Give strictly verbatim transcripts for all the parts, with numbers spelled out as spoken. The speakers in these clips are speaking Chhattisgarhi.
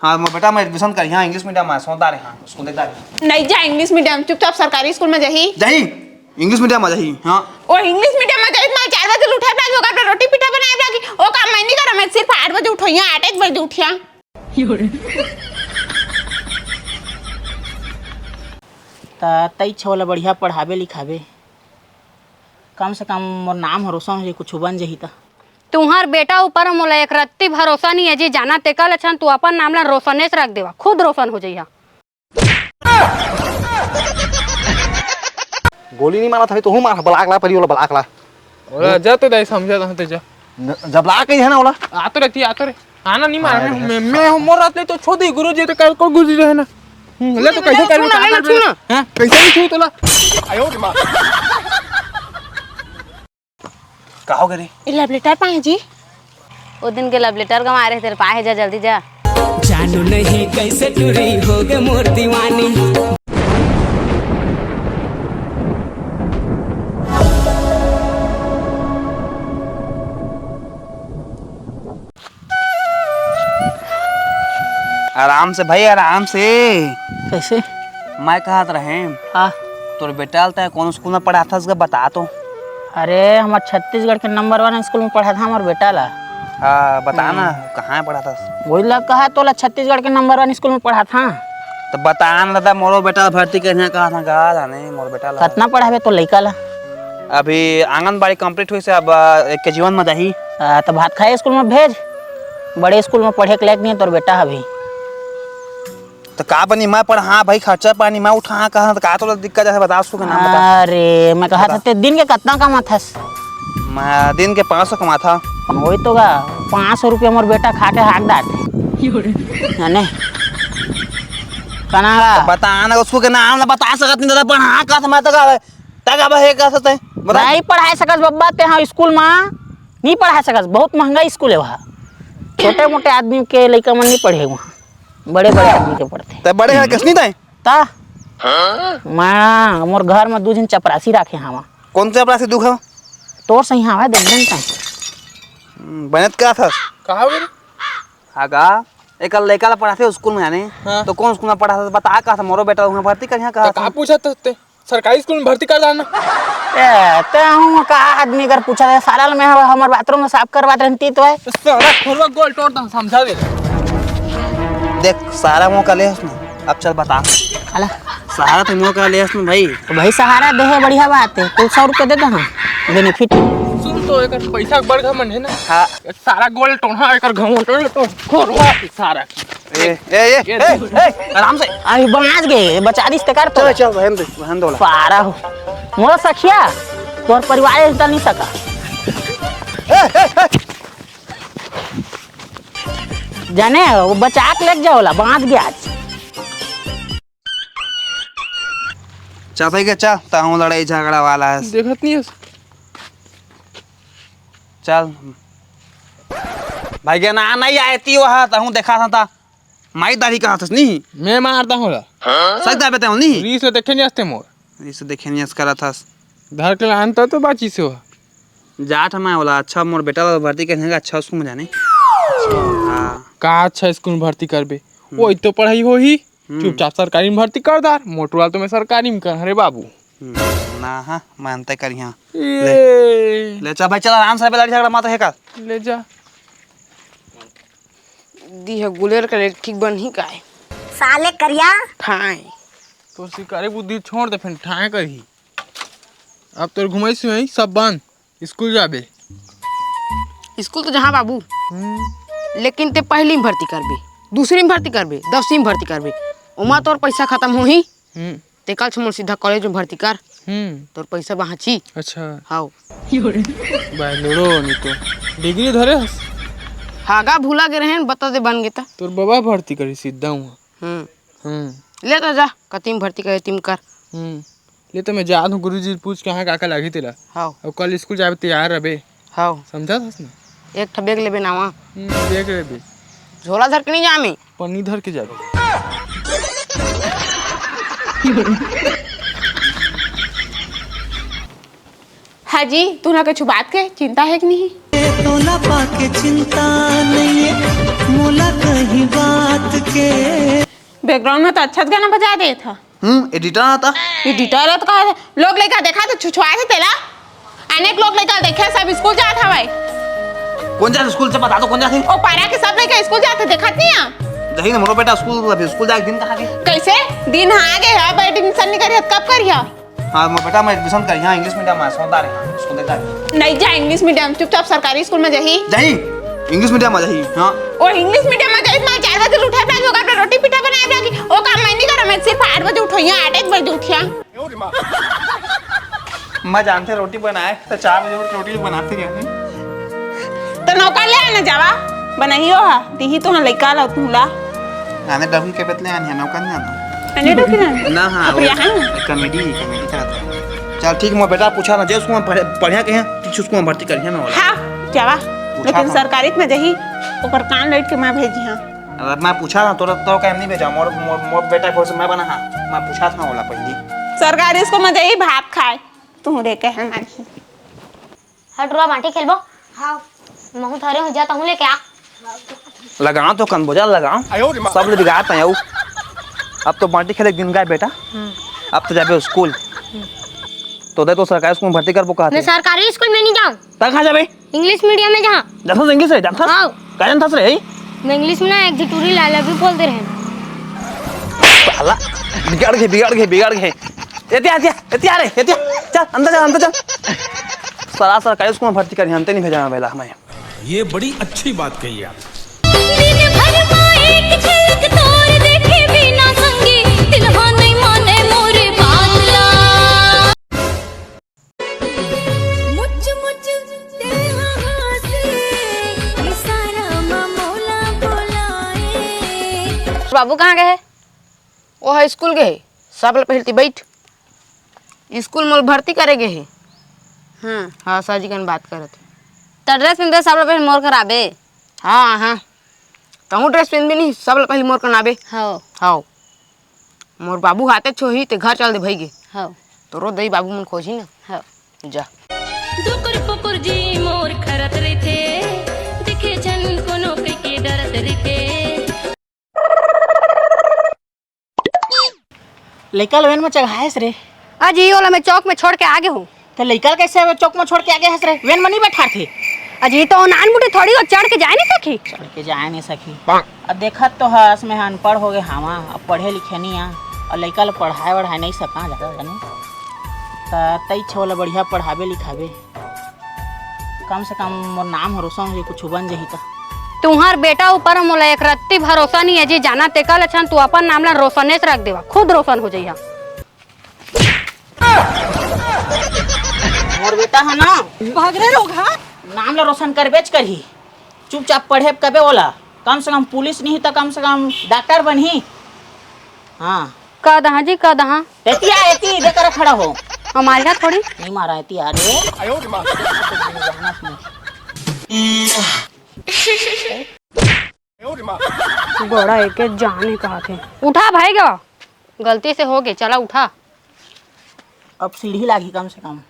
हाँ, मोर बेटा मैं admission करिहां English medium में, सोचदार हां, स्कूल देखदार हां। नहीं जा English medium, चुपचाप सरकारी स्कूल में जाही। जाही, English medium में जाही, हाँ। ओ English medium में जाही, मैं चार बजे उठे, अपना जोकर पे रोटी पीठा बनाए लागी। ओ काम मैं नहीं करा, मैं सिर्फ आठ बजे उठोइया, आठ एक बजे उठिया। त तई छो ला बढ़िया पढ़ाबे लिखाबे, कम से कम मोर नाम ह रोशन हो जाही, कुछ बन जाही त। तुंहर बेटा ऊपर मोला एक रत्ती भरोसा नहीं है जी, जाना तेकर लक्षण तू अपन नाम ला रोशनेश रख देवा, खुद रोशन हो जइहा। गोली नहीं मारत हवे, तोहू मार, बलाक ला परी ओला, बलाक ला। ओला जा तो दाई, समझा दहते जा। न-, जब ला कही है ना ओला। आ तो रहती, आ तो रे। आना नहीं मार, हाँ, मैं, मैं, मैं मोर रात ले तो छोड़ दे, गुरु जी तो कल को गुजरी रहे ना। हम्म, ले तो कैसे कर, छू ना, ले ना, छू ना। हैं? कैसे नहीं छू तोला? का हो गे रे? ए love letter पाए जी। ओ दिन के love letter गंवाए रहे तेरे पाए, जा जल्दी जा। जानू नहीं कैसे टुरी हो गे मोर दीवानी। आराम से भाई, आराम से। कैसे? मैं कहत रहें, हाँ। तोर बेटा ल तैं कौन स्कूल में पढ़ाथस गा, बता तो। अरे, हमर छत्तीसगढ़ के number one स्कूल में पढ़ाथा हमर बेटा ला। हाँ, बता ना, हम्म। कहाँ पढ़ाथस? वही ला कहा तोला, छत्तीसगढ़ के number one स्कूल में पढ़ाथा। तो बता ना दादा, मोरो बेटा भर्ती करिहां कहा था, कहा था नहीं, मोर बेटा ला। कतना पढ़ाबे तो लइका ला? अभी आंगनबाड़ी complete हुई से, अब, अ, एक के जीवन में जाही। आ, तो भात खाए स्कूल में भेज, बड़े स्कूल में पढ़े के लायक नहीं है तोर बेटा अभी। तो का बनी, मैं पढ़ा भाई, खर्चा पानी मैं उठा कहा, तो का तोला दिक्कत है, बता उसको नाम बता। अरे, मैं कहा बता। था, ते दिन के कतना कमाथस? मैं दिन के पाँच सौ कमाथा। वही तो गा, पाँच सौ रुपया मोर बेटा खा के हाक डारथे। जाने? कना गा? बता ना, उसको के नाम ना बता सकत नहीं, दादा, पढ़ा कहा था मैं तो गा, तक अब है कहा सकते हैं? बता। नहीं पढ़ाए सकस बब्बा ते, हाँ, स्कूल में नहीं पढ़ाए सकस, बहुत महंगा स्कूल है वहाँ। छोटे मोटे आदमी के लइका मन नहीं पढ़े वहाँ, बड़े बड़े आदमी के पढ़थे। ते बड़े घर कस नहीं तय? ता? मैं, मोर घर में दू झन चपरासी राखे हवा। कौन चपरासी दुख है? तोर सही हवा, देख देन तय। हम्म, बनत का था? कहा हो गे रे? आगा, एक लइका ला पढ़ाथे स्कूल में जाने, हाँ। तो कौन स्कूल में पढ़ाथे? बता, कहा था, मोरो बेटा वहाँ भर्ती करिहां कहा तो का था। पूछत हस ते? सरकारी स्कूल में भर्ती कर डालना। ए, ते हूँ का आदमी कर पूछा है, सारा में हमर बाथरूम में साफ करवात रहती तो है। सारा खोलवा गोल तोड़ दो, समझा दे। देख, सारा मौका ले उसने, अब चल बता। अला। सारा तो मौका ले उसने भाई। तो भाई सहारा दे है, बढ़िया बात है, तू सौ रुपये दे दे, हाँ, benefit। सुन तो, एक पैसा बड़ घमंड है ना। हाँ। सारा गोल टोढ़ा, एक घमंड टोढ़ा, खोलवा सारा। ए, ए, ए, ये ए, ए, आराम से। अरे, बांच गे, बचा दिस ते कर तो। चल, चल, रहन दे, रहन दो ला। सारा हो। मोर सखिया, तोर परिवार इस दल नहीं सका। ए, ए, ए। जाने, वो बचा के लेके जाओ ला, बांच गे आज। चल भाई के चल, तहूँ लड़ाई झगड़ा वाला है। देखत नहीं है। चल। भाई के ना नहीं आए ती वहाँ, तहूँ देखा था, था। माई दाढ़ी कहा थस नहीं? मैं मारता हूँ ला। सच दाबे ते नहीं? रीस ले देखे नहीं हंसते मोर। रीस देखे नहीं हंस करा थस। धर के लान तो, तो बाची से हो। जाट मैं बोला, अच्छा मोर बेटा ला भर्ती करने का अच्छा स्कूल में जाने। हाँ। का अच्छा स्कूल में भर्ती करबे? हम्म। वही तो पढ़ाई होही। हम्म। चुपचाप सरकारी में भर्ती कर दार। मोटवाल तो मैं सरकारी में कर, अरे बाबू। हम्म, ना, हाँ, मानते करिहा। ए। ले। ले, चल भाई, चल, आराम से, लड़ाई झगड़ा मत हे का। ले जा। दी है गुलेर करे, ठीक बनही काय? साले करिया। ठाए। तो शिकारी बुद्धि छोड़ दे, फिर ठाए करही। अब तोर घुमाई सुई सब बंद, स्कूल जाबे। स्कूल तो जहाँ बाबू, हम्म। लेकिन ते पहली में भर्ती करबे, दूसरी में भर्ती करबे, दसवीं में भर्ती करबे, ओमा तोर पैसा खत्म होही। हम्म। ते कल से मोर सीधा कॉलेज में भर्ती कर। हम्म। तोर पैसा बाँची। अच्छा। हाव। बाय लोड़ो नहीं तो डिग्री धरे हस। हागा भूला गे रहेन, बता दे बन गे ता। तोर बाबा भर्ती करी सीधा हुआ। हम्म। हम्म। ले तो जा, कतिम भर्ती करे तिम कर। हम्म। ले तो मैं जात हूँ गुरुजी से पूछ के, हाँ, का का लागही तेला। हाव। अउ कल स्कूल जाबे तैयार रबे। हाव। समझा थस ना? एक ठा बैग लेबे नावा। हम्म, बैग लेबे। झोला धर के नहीं जामी। पन्नी धर के जाबे। हाँ जी, तुला कुछ बात के चिंता हे कि नहीं? तोला पाके चिंता नइये, मोला कहीं बात के। बैकग्राउंड में तो अच्छा गाना बजा देत हा। हम्म, एडिटर आता। एडिटर तो कहा लोग लइका देखा तो छुछुआ थे तेला। अनेक लोग लइका देखे, सब स्कूल जात हवय। कोन जात स्कूल से बता तो, कोन जात हे? ओ पारा के सब लइका स्कूल जात हे, देखत नहीं आ? जही ने मोरो बेटा स्कूल, अभी स्कूल जाए दिन कहाँ के? कैसे? दिन हाँ आगे है, अब एडमिशन नहीं करिया, कब करिया? हाँ, मोर बेटा, मैं एडमिशन करिहा इंग्लिश मीडियम में, सोचदार हे, स्कूल देता है। नहीं जा इंग्लिश मीडियम, चुपचाप सरकारी स्कूल में जाही। जाही, इंग्लिश मीडियम में जाही, हाँ। ओ इंग्लिश मीडियम में जाही, मैं चार बजे उठे, अपना योगा पे रोटी पीठा बनाए, अपना की, ओ काम मैं नहीं करा, मैं सिर्फ आठ बजे उठो, यहाँ आठ एक बजे उठिया। मैं जानते रोटी बनाए, तो चार बजे उठ के रोटी बनाते रहते। तो नौकर ले आना जावा, बनाइयो हा, दिही तो हाँ लइका ला, तू ला। आने डबी के बतले आने, नौकर नहीं आना। अने डबी ना? ना, हाँ, अब वो यहाँ है। कॉमेडी, कॉमेडी करत हे। चल ठीक, मोर बेटा पूछा ना, जे स्कूल में पढ़े, पढ़िया के हैं, टीचर स्कूल में भर्ती करिया मैं वाला। हाँ, जावा। पूछा लेकिन था। सरकारी में जाही, ओकर कान लाइट के मैं भेजी हाँ। अब मैं पूछा ना, तोरा तो कहीं नहीं भेजा, मोर, मोर, मोर बेटा के भरोसे मैं बना हाँ। मैं पूछा था वाला पहली। सरकारी स्कूल में जाही भात खाए, तू रे कहे मानही। हट रुआ, बांटी खेलबो। हाँ। महू थारे हूँ जा, तहूँ लेके आ। लगाओ तो कन बोझा लगाओ। आयो रे माँ। सब ले बिगाड़त हे। अब तो बांटी खेले के दिन गए बेटा। अब तो जाबे स्कूल। तो दे तो सरकारी स्कूल में भर्ती करबो कहा मैं थे। सरकारी स्कूल में नहीं जाऊँ। तब कहाँ जाबे? इंग्लिश मीडियम में जहाँ। जानथस इंग्लिश रे, जानथस? हाँ। का जानथस रे? मैं इंग्लिश में ना एक झी टूरी ला लव यू बोल दे रहे। साला, बिगड़ गे, बिगड़ गे, बिगड़ गे। एतिया, एतिया, एतिया रे, एतिया। चल, अंदर चल, अंदर चल। साला सरकारी स्कूल में भर्ती करिया, अंते नहीं भेजा बेला मैं। ये बड़ी अच्छी बात कही आप। दिन भर मा एक झलक तोर देखे बिना संगी, दिल हा नहीं माने मोरे बात ला। मुच मुच तेरा हासे, इशारा मा मोला बोलाए। बाबू कहाँ गए हे? वो हे स्कूल गए हे, सब ले पहिली बैठ। स्कूल मोला भर्ती करे गए हे। हाँ। हाँ, सर जी कन बात करत हे। त ड्रेस पिंधे सब ले पहिली मोर कराबे। हाँ, हाँ। तहूँ ड्रेस पिंधबे नहीं, सब ले पहिली मोर कन आबे। हाँ। हाँ। मोर बाबू हाथे छोही ते घर चल दे भई गे। हाँ। तोरो दई बाबू मन खोजी ना। हाँ। जा। दुकुर पुकुर जी मोर खरत रहिथे, दिखे झन कोनो कहिके डरत रहिथे। लइका ल वेन म चघाएस रे। अजी, ओला मैं चौक में छोड़ के आगे हूँ। त लइका ल कैसे चौक में छोड़ के आगे हस रे? वेन म नहीं बैठारथे। अजी, तो नान मुटी थोड़ी हो, चढ़ के जाए नहीं सकी। चढ़ के जाए नहीं सकी। अब देखत तो हस, मैं अनपढ़ हो गए हावा, अब पढ़े लिखे नहीं आ, और लइका ल पढ़ाए वढ़ाए नहीं सका जादा नहीं। त तई छोला बढ़िया पढ़ाबे लिखाबे। कम से कम मोर नाम ह रोशन हो जाही, कुछ बन जाही त। तुंहर बेटा ऊपर मोला एक रत्ती भरोसा नहीं हे जी, जाना तेकर लक्षण तू अपन नाम ला रोशनेश रख देवा, खुद रोशन हो जाही। मोर बेटा ह ना, भाग रे रोगहा। नाम ला रोशन करबेच करही। चुपचाप पढ़े कबे ओला, कम से कम पुलिस नहीं त कम से कम डॉक्टर बनही। हाँ। कह दहा जी, कह दहा। एती आ, एती, दे कर खड़ा हो। हम मारिया थोड़ी। नहीं मारा, एती आ रे। बड़ा एके जान ही कहा थे। उठा भाई गा। गलती से हो गए, चला उठा। अब सीढ़ी लागी कम से कम।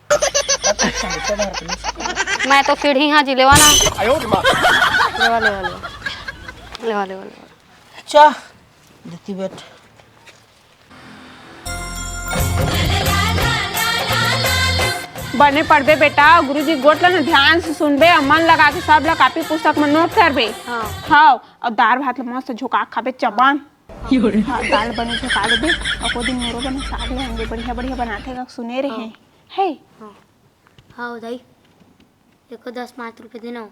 मैं तो सीढ़ी हाँ जी, लेवा ना। लेवा, लेवा, लेवा। लेवा, लेवा, लेवा। चा, देती बैठ। बने पढ़बे बेटा, गुरुजी गोठ ल न ध्यान से सुनबे, अउ मन लगा के सब ल कॉपी पुस्तक म नोट करबे। हाँ। हाँ, अउ दार भात ल मस्त झोंका के खाबे, चबान। हाँ, दाल बने झोंका लेबे, अउ को दिन मोरो बने साग ले आएंगे, बढ़िया बढ़िया बनाथे का सुने रहे। हाँ। हे? हाँ। हाँ, दाई। एको दस पाँच रुपये देना हो।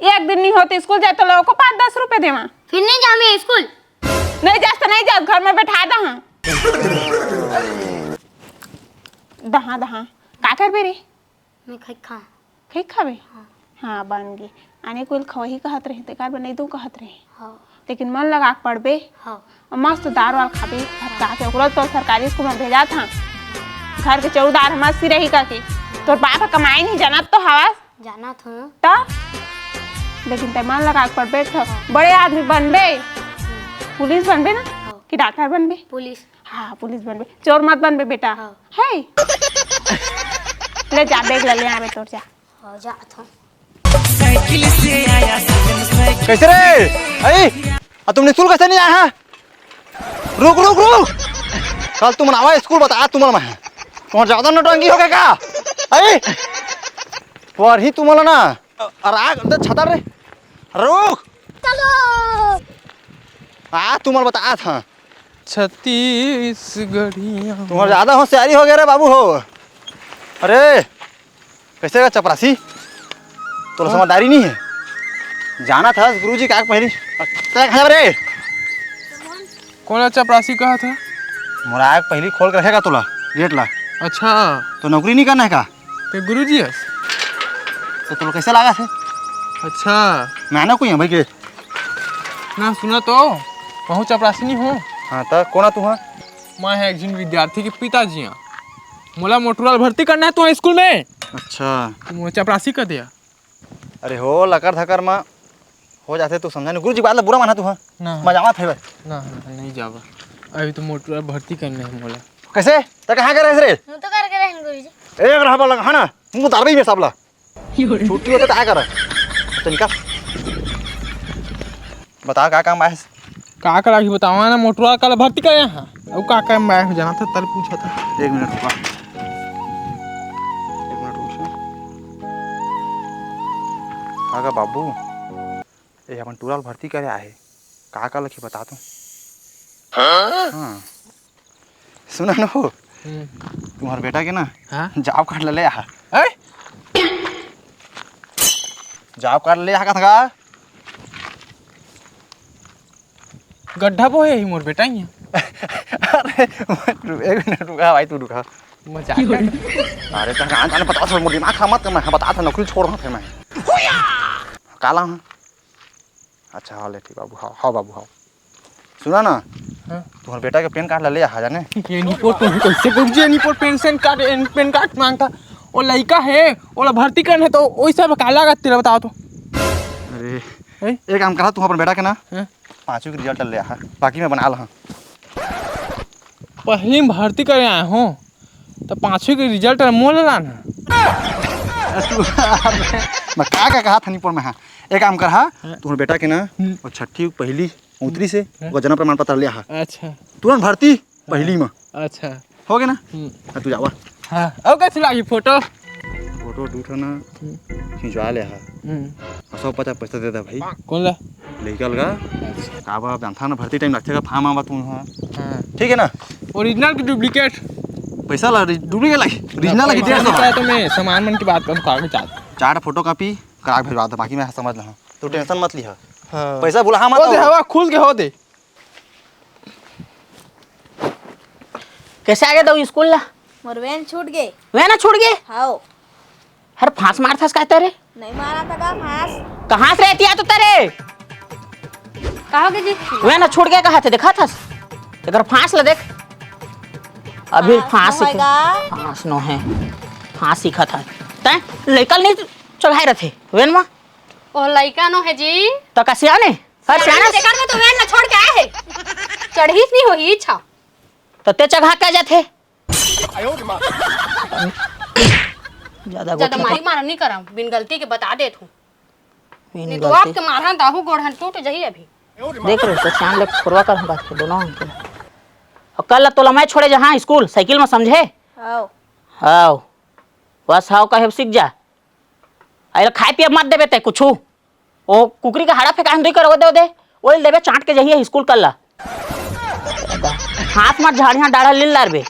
एक दिन नहीं होती स्कूल जाए तो लोगों को पाँच दस रुपये देवा। फिर नहीं जाऊँ मैं स्कूल। नहीं जास तो नहीं जास, घर में बैठा दहा। दहा, दहा। का करबे रे? मैं खाई खा। खाई खाबे? हाँ। हाँ, बन गे। आने कोई खवही कहत रहे, ते कार बनाई दूँ कहत रहे। हाँ। लेकिन मन लगा के पढ़बे। हाँ। अउ मस्त दार वाल खाबे, भात खा के, ओकरो तो सरकारी स्कूल में भेजा था। घर के चौदार मस्त ही रही करके। तोर बाप ह कमाई नहीं, जानत तो हवस। जानत हूँ। त? लेकिन तै मन लगा के पढ़बे, त बड़े आदमी बनबे। पुलिस बनबे ना? हाँ। कि डॉक्टर बनबे? पुलिस। हाँ, पुलिस बनबे। चोर मत बनबे बेटा। हाँ। हे? ले जा, bag ला ले आबे तोर, जा। हाँ, जात हूँ। कैसे रे? अरे, आ तुम निशुल्क कैसे नहीं आया है? रुक, रुक, रुक। कल तुम आवा स्कूल, बता तुम मैं। तुम्हार ज्यादा नौटंकी हो गया का? अरे, पर ही तुम ना। अरे, आ, दे छतर रे। रुक। चलो। आ, तुम बता था। छत्तीसगढ़िया। तुम्हार ज्यादा होशियारी हो गया रे बाबू हो। अरे, कैसे का चपरासी? तोला हाँ? समझदारी नहीं है। जाना था गुरुजी का पहली। तय कहाँ रे? कौन चपरासी कहा था? मोर आँख पहली खोल के रखेगा तोला, गेट ला। अच्छा। तो नौकरी नहीं करना है का? ते गुरुजी हस? तो तोला कैसे लागा थे? अच्छा। मैं ना कोई हूँ भाई के। ना सुना तो, कहूँ चपरासी नहीं हूँ। हाँ, तो कौन आ तू हाँ? मैं है एक झिन विद्यार्थी के पिताजी हाँ। मोला मोटुरा ल भर्ती करना है तू स्कूल में। अच्छा। तू मोला चपरासी कर दिया। अरे हो, लकर धकर मा हो जाथे, तू समझा नहीं। गुरुजी बात ला बुरा माना तू, हाँ? ना। मैं जावत हे बे। ना, ना, नहीं जावा। अभी तो मोटुरा भर्ती करना है मोला। कैसे? त कहाँ करे रे? हूँ तो करके रहेन गुरुजी। एक रहबा लगा, हाँ ना? मुँह उतारबे ही में सबला। छुट्टी होते त आया कर। तो निकाल। बता, का काम आए? का करा ही बतावा ना, मोटुरा काला भर्ती करे हाँ। अउ का काम आए, जाना था, तल पूछा था। एक मिनट रुका। एक मिनट रुक से। का गा बाबू, ये अपन टूरा ल भर्ती करे आए। का का लखी बता तो। हाँ। हाँ। सुना न हो, हम्म। तुम्हार बेटा के ना हाँ? job card ले ले आ। हैं? Job card ले आ का था? गड्ढा बोहे ही मोर बेटा ही। अरे, एक मिनट रुका भाई, तू रुका। मजाक कर। अरे, तो कहाँ जाने बता, छोड़, मोर दिमाग खा मत कर, मैं बता था, नौकरी छोड़ रहा था मैं। काला हाँ। अच्छा, हाँ, ले, ठीक बाबू, हाँ, हाँ बाबू, हाँ। सुना ना, हाँ? तुम्हारे बेटा के PAN card ला ले आ जाने। ये नहीं पो, तुम कैसे गुरुजी, ये नहीं पो, pension card, एन-, PAN card मांगता। वो लड़का है, वो ला भर्ती करना है, तो वही सब काला का तेरा बताओ तो। अरे, हैं? एक काम करा, तुम अपन बेटा के ना, हाँ? पाँचवीं के result ले आ, बाकी मैं बना ला। पहली में भर्ती करे आए हो, तो पाँचवीं के result मोल लाना। तू, मैं का, का कहा था निपोर में, हाँ? एक काम कर, हाँ? हाँ। तुम्हारे बेटा के ना, हम्म। वो छठी पहली उतरी से, हाँ। वो जन्म प्रमाण पत्र ले आ। अच्छा। तुरंत भर्ती, हाँ। पहली में। अच्छा। हो गया ना? हम्म। हाँ, तू जावा। हाँ, अब कैसे लागी फोटो? फोटो दू ठो ना हम्म। खिंचवा ले हा। हम्म। और सौ पचास पैसा दे दे भाई। कौन ला? लइका लगा। अच्छा। का बा, जानता ना, भर्ती time लगथे का, form आवा तू हा। हाँ। ठीक है ना? Original की duplicate? पैसा ला, duplicate लागी। Original लागी, डेढ़ सौ। तो मैं सामान मन की बात करूँ, कागज चाहता। चार photocopy करा के भेजवा दे, बाकी मैं समझ लहा। तू tension मत लिहा। हाँ। पैसा भुला मत ओ दे, आओ। हवा खुल के हो दे। कैसे आ गए तू स्कूल ला? मोर van छूट गे। Van छूट गे? हाओ। हर फांस मारथस का तेरे? नहीं मारा था का फांस? कहाँ से रहती है तू तेरे? कहा हो गया जी? Van छूट गे कहा थे, देखा थस? अगर फांस ला देख। अभी फांस फांस नो सीखे। है का? फांस नो है। फांस सीखा था। तैं लइका नहीं चढ़ाए रहते van में? ओ लइका नो है जी। तो का सियाने? हर सियाना सियाना देखा मैं तो van ला छोड़ के आए है। चढ़ीस नहीं होही इच्छा। तो ते चघा क्या जाथे? ज्यादा ज्यादा गोठिया मारी मारा नहीं करा, बिन गलती के बता देत हूँ। बिन नहीं तो गलती। आपके मारहा दाहू गोड़हन टूट जही अभी। देख रहे हो, तो चांद ले खोरवा कर हम बात कर दोनों हमको। और कल तोला मैं छोड़े जहाँ स्कूल, साइकिल में समझे? आओ। आओ। बस हाव कहे सीख जा। अरे खाए पिए मत देबे ते कुछू। ओ कुकरी के हाड़ा फेंकाए हम दुई कर ओदे ओदे। ओइल देबे चाट के जहिए स्कूल कल ला। हाथ मत झाड़ियाँ डाढ़ा लील लारबे।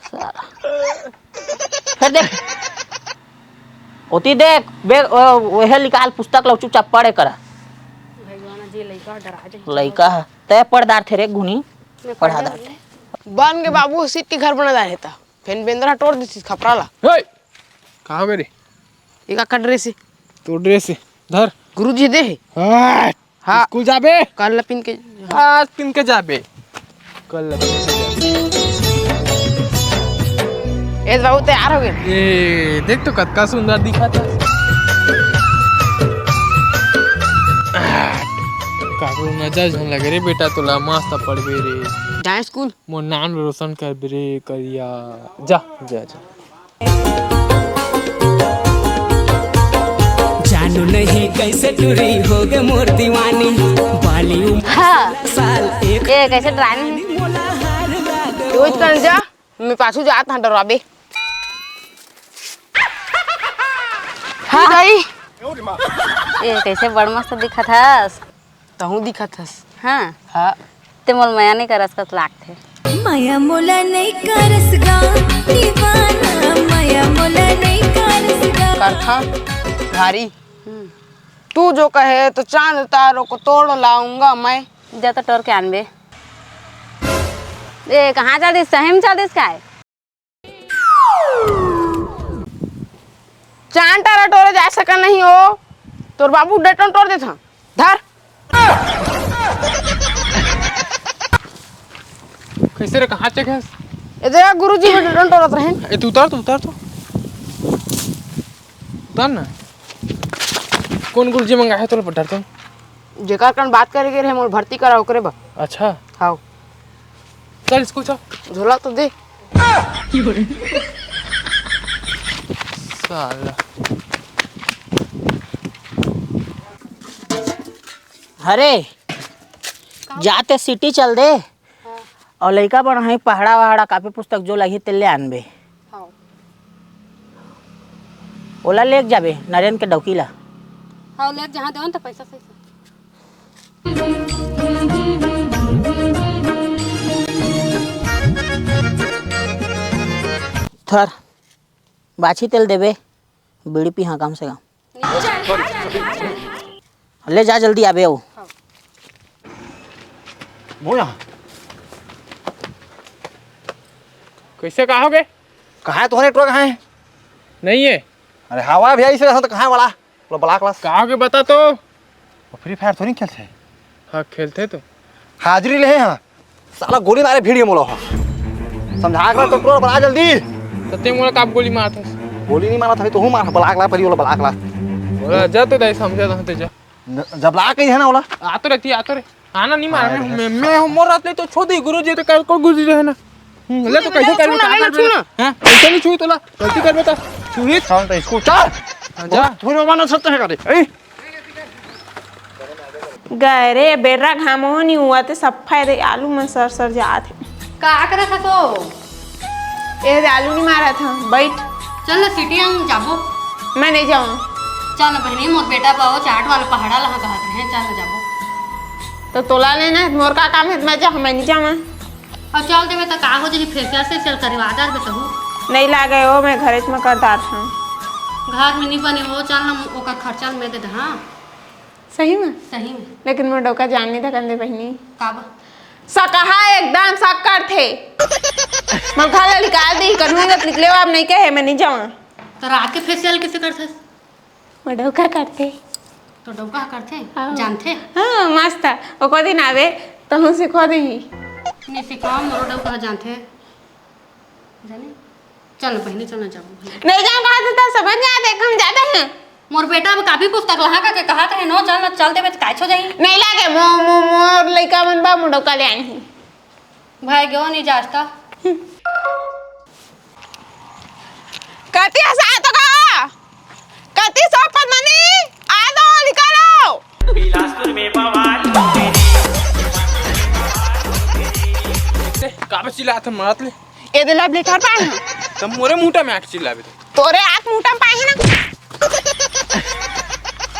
साला। फिर देख। ओती देख, बे, ओ, ओहे निकाल पुस्तक ला चुपचाप पढ़े करा। भगवान जी लइका डरा जाए। लइका ह। तय पढ़दार थे रे घुनी। मैं पढ़ा पढ़ने दार थे। बन के बाबू सीट के घर बना दार हेता। फेन बेंदरा टोर दिस खपरा ला। हे! का हो गए रे? ये का का dress है? तो dress है। धर। गुरुजी दे है? हाँ। हाँ। स्कूल जाबे? कल ला पिन के। आज पिन के जाबे। कल ला पिन के जाबे। ए बाबू तैयार हो गए? ए, देख तो कतका सुंदर दिखा था। काकरो नजर झन लगे रे बेटा, तोला मस्त पढ़बे रे। जाए स्कूल? मोर नाम रोशन करबे रे करिया। जा, जा, जा। नहीं कैसे टूरी हो गे मोर दीवानी। बाली उम्र हाँ। साल एक ए, कैसे डरानी है? मोला हार लाग तू इस तरह जा, मैं पाछू जात हूँ डराबे। हाँ। भाई। ए, कैसे बड़ मस्त दिखत हस। तहूँ दिखत हस। हाँ। हाँ। ते मोल मया नहीं करस कस लागथे। मया मोला नहीं करस गा दीवाना, मया मोला नहीं करस गा। करथा भारी। हम्म। तू जो कहे तो चांद तारों को तोड़ लाऊंगा मैं। जा तो टोर के आनबे। ए, कहाँ चल दिस? सही में चल दिस काय? चांद तारा टोरे जा सका नहीं हो, तोर बाबू डेटोन टोर देथा। धर। कैसे रे, कहाँ चेक है? ए देख गुरुजी, हम डेटोन टोरत रहे। ए, तू उतार, तू उतार, तू उतार ना। कौन गुरुजी मंगा है तोला पट्टा तो? जेकर कन बात करे के रहे, मोर भर्ती करा ओकरे बर। अच्छा। हाँ। चल स्कूल चल। झोला तो दे। साला। अरे, जाते सिटी चल दे। हाँ। अउ लइका मन ह पहाड़ा वहाड़ा कापी पुस्तक जो लगही ते ले आनबे। हाँ। ओला लेके जाबे नरेन के डौकी ला। हाँ, लेके जहाँ देवन तो पैसा सही से। थर बाछी तेल देबे, बीड़ी पीहा कम से कम। ले जा, जल्दी आबे ओ। वो यहाँ। कैसे, कहाँ हो गए? कहाँ है तुम्हारे ट्रक, कहाँ है? नहीं है। अरे हवा भी आई से तो कहाँ है वाला? बोलो बला क्लास। कहाँ हो गए बता तो। वो फ्री फायर थोड़ी खेलते हैं। हाँ, खेलते तो। हाजिरी ले हाँ। साला गोली मारे भिड़ गे मोला ह। समझा के तो टोर बला जल्दी। त ते मोला काप गोली मारत हस? गोली नहीं मारत हवे, तोहू मार, बला क्लास परी वाला बला क्लास। बोला, जा तो दाई, समझा तो हते जा। न-, जब ला कही है ना वाला। आ तो रहती, आ तो रे। आना नहीं मार, अरे मैं, मैं मोर रात ले तो छोड़ दे गुरु जी, तो कर को गुरु जी है ना। हम्म, ले तो कैसे कर छू ना, ले ना, छू ना। हाँ, कैसे नहीं छुई तोला? गलती कर बता। छुई। चल तो इसको चल। हाँ, जा। थोड़ी मारना सकते हैं करे। ए, गए रे, बेर्रा घाम हो नी हुआ ते सफा दे आलू में सर सर जात हे। का करत हस ओ? ए दे आलू नी मारत हंव, बैठ। चल ना सिटी हम जाबो। मैं नहीं जाऊँ। चल ना बहिनी, मोर बेटा पाओ चाट वाला पहाड़ा ला कहत रहे, चल ना जाबो। तो तोला लेना है, मोर का काम है, मैं जाऊँ, मैं नहीं जाऊँ। अउ चल देबे त का हो जही, फेसियल सेसियल करवा डारबे तहू। नहीं लागे ओ, मैं घरेच म कर डारथंव। घर में नहीं बने हो, चल ना ओकर खर्चा ल मैं दे दहा। सही में? सही में। लेकिन मोर डौका जान नहीं धकन दे बहिनी। काबर? सकहा एकदम सक करथे। मोर घर ले निकाल दी, कन्हू इधर निकले हो, अब नहीं कहे, मैं नहीं जाऊँ। तो रात के फेसियल कैसे करथस? मोर डौका करथे। तोर डौका ह करथे? हाँ। जानथे? हाँ, मस्त। एको दिन आबे, तहूँ सिखो देही। नहीं सिखाओ, मोरो डौका ह जानथे। जाने? चल ना बहिनी, चल ना जाबो। नहीं जाऊँ कहा तो समझ नहीं आते, हम जाते हैं। मोर बेटा अब कापी पुस्तक लहा का के कहा थे, नो चल ना, चल देबे त कायछ हो जाही। नहीं लागे, मो-, मो-, मोर लइका मन बा, मोर डौका ले आनी। भाई गयो नहीं जास्ता। कति हंसा तो का? कति सौ पद्मनी? आ दो, निकालो। बिलासपुर में बवाल। ए, काबर चिल्लात हस, मारत ले। ए दे love letter पाए हंव। त मोरे मुंह में आके चिल्लाबे तो। तोरे आत मुंह में पाए हंव ना।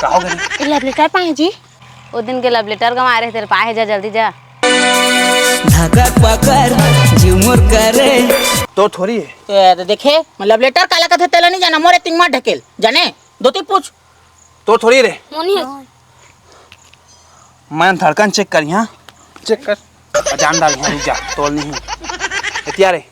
का हो गे? ए love letter पाए हंव जी। ओ दिन के love letter गंवाए रहे तेरे पाए हे, जा जल्दी जा। धकक पकड़ झुमुर करे। तोर थोरी हे। ए, त देखे, मैं love letter काला कथे तेला नहीं जाना, मोरे तिंग मत ढकेल, जाने? धोती पूछ। तोर थोरी रे। मोनी हे। मैं धड़कन check करिहां। Check कर। अउ जान डारिहां, रुक जा, तोर नहीं। एतिया रे।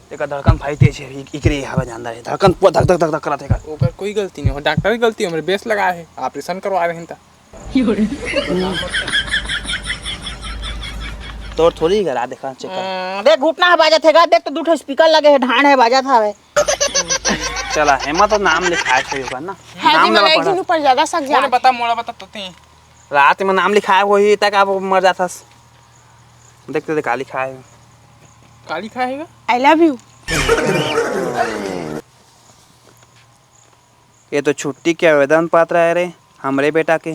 तेकर धड़कन भारी तेज हे, इक-, इकरे हवे जान डारे। धड़कन पूरा धक, धक, धक, धक करत हे का। ओकर कोई गलती नहीं हो, डॉक्टर की गलती, हमरे बेस लगा हे, operation करवा रहे हैं त। तोर थोरी करा, देखा, check कर। हम्म, देख, घुटना ह बाजत हे का, देख तो दू ठो speaker लगे हे, ढांड हे, बाजत हवे। चला, एमा तो नाम लिखाए हे ओकर ना। हाँ नाम जी, लेवा मैं पड़ा। ऊपर ज्यादा सक जा। बता, मोला बता तो ती। रात में नाम लिखाए होही, तक आप मर जाथस। देखते दे, का लिखाए हे। का लिखाए हे गा? I love you। ये तो छुट्टी के आवेदन पत्र आय रे, हमरे बेटा के।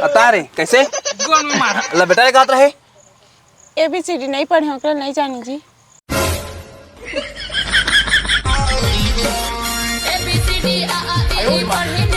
अता रे, कैसे? गोड़ में मारा। ला बेटा, ये कहत रहे। A B C D नहीं पढ़े, ओकरा नहीं जानी जी। A B C D आ, आ, ई, ई पढ़े